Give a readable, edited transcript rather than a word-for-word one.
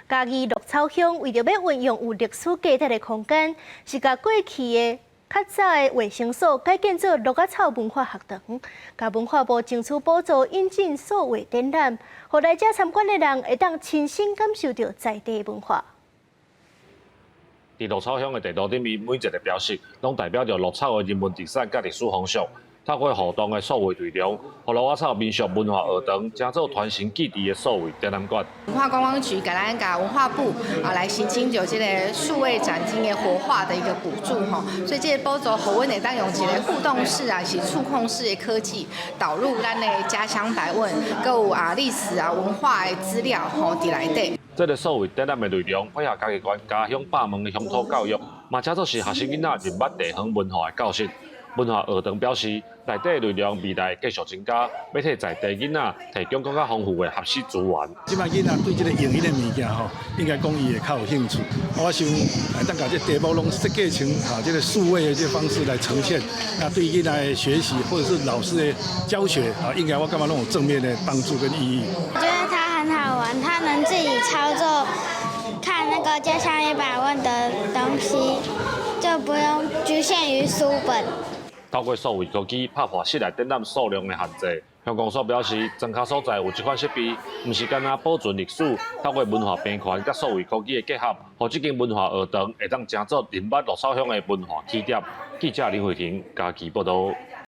嘉義鹿草鄉為著欲運用有歷史價值的空間，是共過去的較早的衛生所改建做鹿仔草文化學堂，共文化部爭取補助引進數位展覽，予來遮參觀的人會當親身感受著在地文化。佇鹿草鄉的地圖頂面，每一个標識攏代表著鹿草的人文特產佮歷史風俗。透過互動的數位內容，予鹿仔草民俗文化學堂成做傳承記憶的數位展覽館。文化觀光局共咱佮文化部啊來申請著這个數位展廳的活化的一個補助吼，所以這个補助予阮會當用一个互動式啊，是觸控式的科技導入咱的家鄉百問，閣有啊歷史啊文化的資料吼佇內底。這个數位展覽的內容配合嘉義縣家鄉百問的鄉土教育，嘛成做是學生囡仔認捌地方文化的教室。文化學堂表示，內底內容未來繼續增加，欲替在地囡仔提供閣較豐富的學習資源。這擺囡仔對這个影音的物件吼，應該講伊會較有興趣。我想，會當共這題目攏設計成哈這个數位的這方式來呈現，那對囡仔的學習或者是老師的教學啊，應該我感覺攏有正面的幫助跟意義。我覺得它很好玩，它能自己操作，看那個家鄉一百問的東西，就不用局限於書本。透過數位科技拍破室內展覽數量的限制，鄉公所表示，莊跤所在有這款設備，毋是干焦保存歷史，透過文化編環佮數位科技的結合，予這間文化學堂會當成做認捌鹿草鄉的文化起點。記者林慧婷嘉義報導。